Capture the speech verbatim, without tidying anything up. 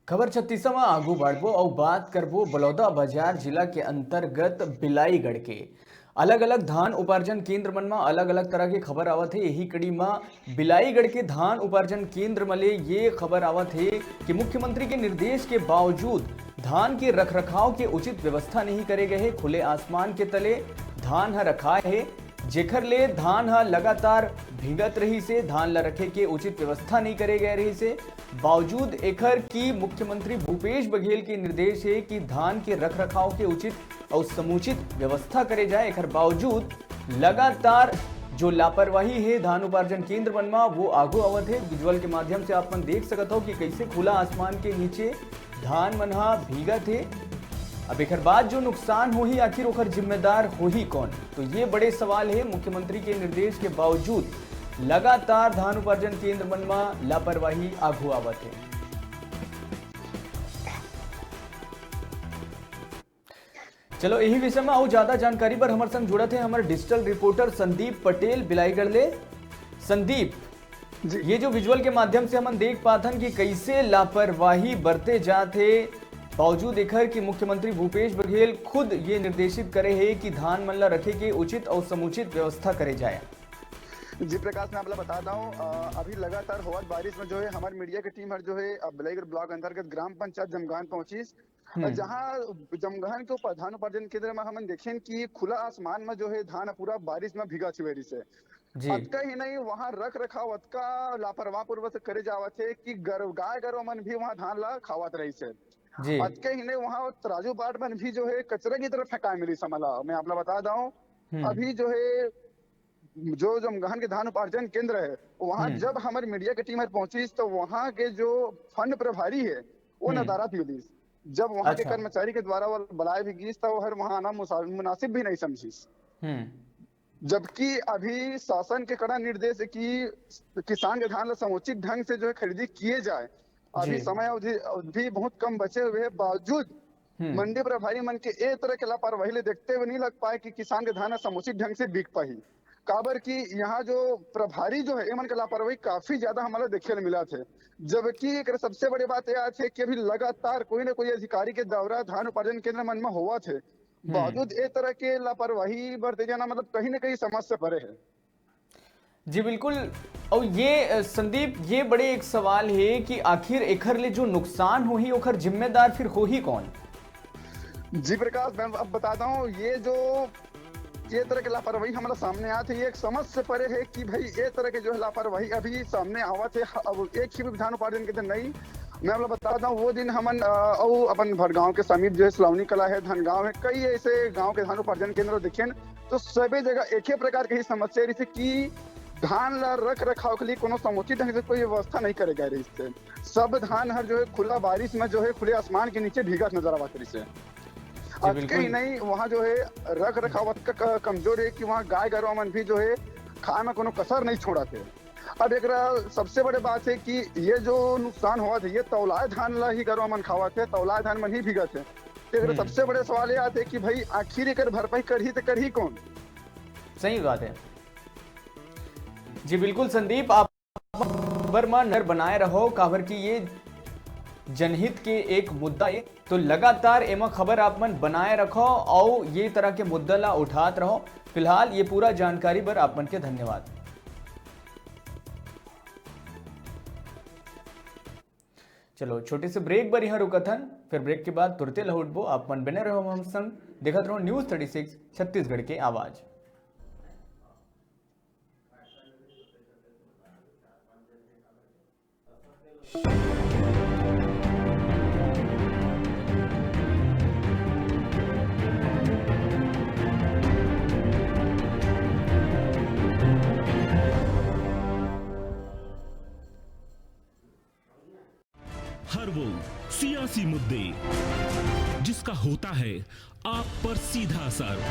खबर छत्तीस म आगू बढ़बो अउ बात करबो बलौदा बाजार जिला के अंतर्गत बिलाईगढ़ के। अलग-अलग धान उपार्जन केंद्र मन म अलग-अलग तरह के खबर आवत हे। यही कड़ी म बिलाईगढ़ के धान उपार्जन केंद्र म ले ये खबर आवत हे कि मुख्यमंत्री के निर्देश के बावजूद धान के रखरखाव के उचित व्यवस्था नहीं करे गए हे। खुले आसमान के तले धान ह रखाए हे, जेखर ले धान ह लगातार भींगत रहिस हे, धान ल रखे के उचित व्यवस्था नहीं करे गए रहिस हे। बावजूद एखर कि मुख्यमंत्री भूपेश बघेल के निर्देश हे कि धान के रखरखाव के उचित अउ समुचित व्यवस्था करे जाए, एखर बावजूद लगातार जो लापरवाही हे धान उपार्जन केंद्र मन म, वो आगू आवत हे। विजुअल के माध्यम से आप मन देख सकत हो कि कैसे खुला आसमान के नीचे धान मन ह भीगत हे। अब एखर बाद जो नुकसान होही, आखिर ओखर जिम्मेदार होही कौन? तो ये बड़े सवाल हे। मुख्यमंत्री के निर्देश के बावजूद लगातार धान उपार्जन केंद्र मन म लापरवाही आगू आवत हे। चलो, यही विषय में अउ ज्यादा जानकारी बर हमर संग जुड़त हे हमर डिजिटल रिपोर्टर संदीप पटेल बिलाईगढ़ ले। संदीप, जी। ये जो विजुअल के माध्यम से हमन देख पाथन कि कैसे लापरवाही बरते जात हे, बावजूद एखर कि मुख्यमंत्री भूपेश बघेल खुद ये निर्देशित करे हे कि धान मन ला रखे के उचित अउ समुचित व्यवस्था करे जाए। जी प्रकाश, मैं आप ला बता दूं, अ, अभी लगातार होवत बारिश में जो है हमारे मीडिया की टीम हर जो है, अ, बिलाईगढ़ ब्लॉक अंतर्गत ग्राम पंचायत जमगान पहुंची, हम्म। जहां जमगान के ऊपर धान उपार्जन केंद्र में हमन देखेन कि खुला आसमान में जो है धान पूरा बारिश में भीगा हुए रहिस हे। जी। अतका ही नहीं, वहां रख रखाव अतका लापरवाह पूर्वक से करे जावत हे कि गर-, गाय गरवा मन भी वहां धान ला खावत रहिस हे। जी। अतके ही नहीं, वहां तराजू बाट मन भी जो है कचरा की तरफ फेंकाए मिलिस हमला। मैं आप ला बता दूं, हम्म। अभी जो है जो जमगान के धान उपार्जन केंद्र है, वहां हम्म। जब हमारे मीडिया की टीम हर पहुंची तो वहां के जो फंड प्रभारी है वो हम्म। नदारद मिलिस। जब वहां के अच्छा। कर्मचारी के द्वारा वो बुलाए भी गिस तो वो हर वहां आना मुसा-, मुनासिब भी नहीं समझिस। हम्म। जबकि अभी शासन के कड़ा निर्देश है कि किसान के धान ला समुचित ढंग से जो है खरीदी किए जाए। अभी जी। समय अवधि, अवधि बहुत कम बचे हुए है, बावजूद हम्म। मंडी प्रभारी मन के ए तरह के लापरवाही ले देखते हुए नहीं लग पाए कि किसान के धान ह समुचित ढंग से बिक पाही। काबर कि यहाँ जो प्रभारी जो है, एमन के लापरवाही काफी ज्यादा हमला देखे ले मिलत हे। जबकि एकर सबसे बड़ी बात यह है कि अभी लगातार कोई ना कोई अधिकारी के दौरा धान उपार्जन केंद्र मन में होवत हे, हम्म। बावजूद ए तरह के लापरवाही बरते जाना, मतलब, कहीं ना कहीं समझ से परे है। जी बिल्कुल। और ये, अ, संदीप, ये बड़े एक सवाल है कि आखिर एखर ले जो नुकसान होही, ओखर जिम्मेदार फिर होही कौन? जी प्रकाश, मैं अब बताता हूँ, ये जो, ये तरह के लापरवाही हमारा सामने आत हे, ये एक समझ से परे है कि भाई, ये तरह के जो है लापरवाही अभी सामने आवत हे। अब एक ही विधान उपार्जन के दिन नहीं, मैं आप लोग बताता हूँ, वो दिन हमन, अ, अउ अपन भड़गांव के समीप जो है सलोनी कला है, धनगांव है, कई ऐसे गांव के धान उपार्जन केंद्र देखेन, तो सबे जगह एके प्रकार के ही समस्या रहिसे कि धान ला रख रखाव के लिए कोनो समुचित ढंग से कोई व्यवस्था नहीं करे गए रहिसे। सब धान हर जो है खुला बारिश में जो है खुले आसमान के नीचे भीगत नजर आवत रहिसे। जी, अतके बिल्कुल। ही नहीं, वहाँ जो है रख रखाव अतका क-, कमजोर है कि वहाँ गाय गरवा मन भी जो है खाए में कोनो कसर नहीं छोड़त हे। अब एकरा सबसे बड़े बात है कि ये जो नुकसान होवत हे, ये तौलाए धान ला ही गरवा मन खावत हे, तौलाए धान मन ही भीगत हे। तो एकरा हम्म। सबसे बड़े सवाल ये आते कि भाई, आखिर एकर भरपाई करही तो करही कौन? सही बात है। जी बिल्कुल संदीप, आप खबर म नजर बनाए रहो, काबर कि ये जनहित के एक मुद्दा है, तो लगातार एमा खबर आप मन बनाए रखो और ये तरह के मुद्दा ला उठात रहो। फिलहाल ये पूरा जानकारी बर आप मन के धन्यवाद। चलो, छोटे से ब्रेक बर यहाँ रुकत हन, फिर ब्रेक के बाद तुरते लहुटबो। आप मन बने रहो हम संग, देखत रहो News Thirty Six छत्तीसगढ़ के आवाज। हर वो सियासी मुद्दे जिसका होता है आप पर सीधा असर,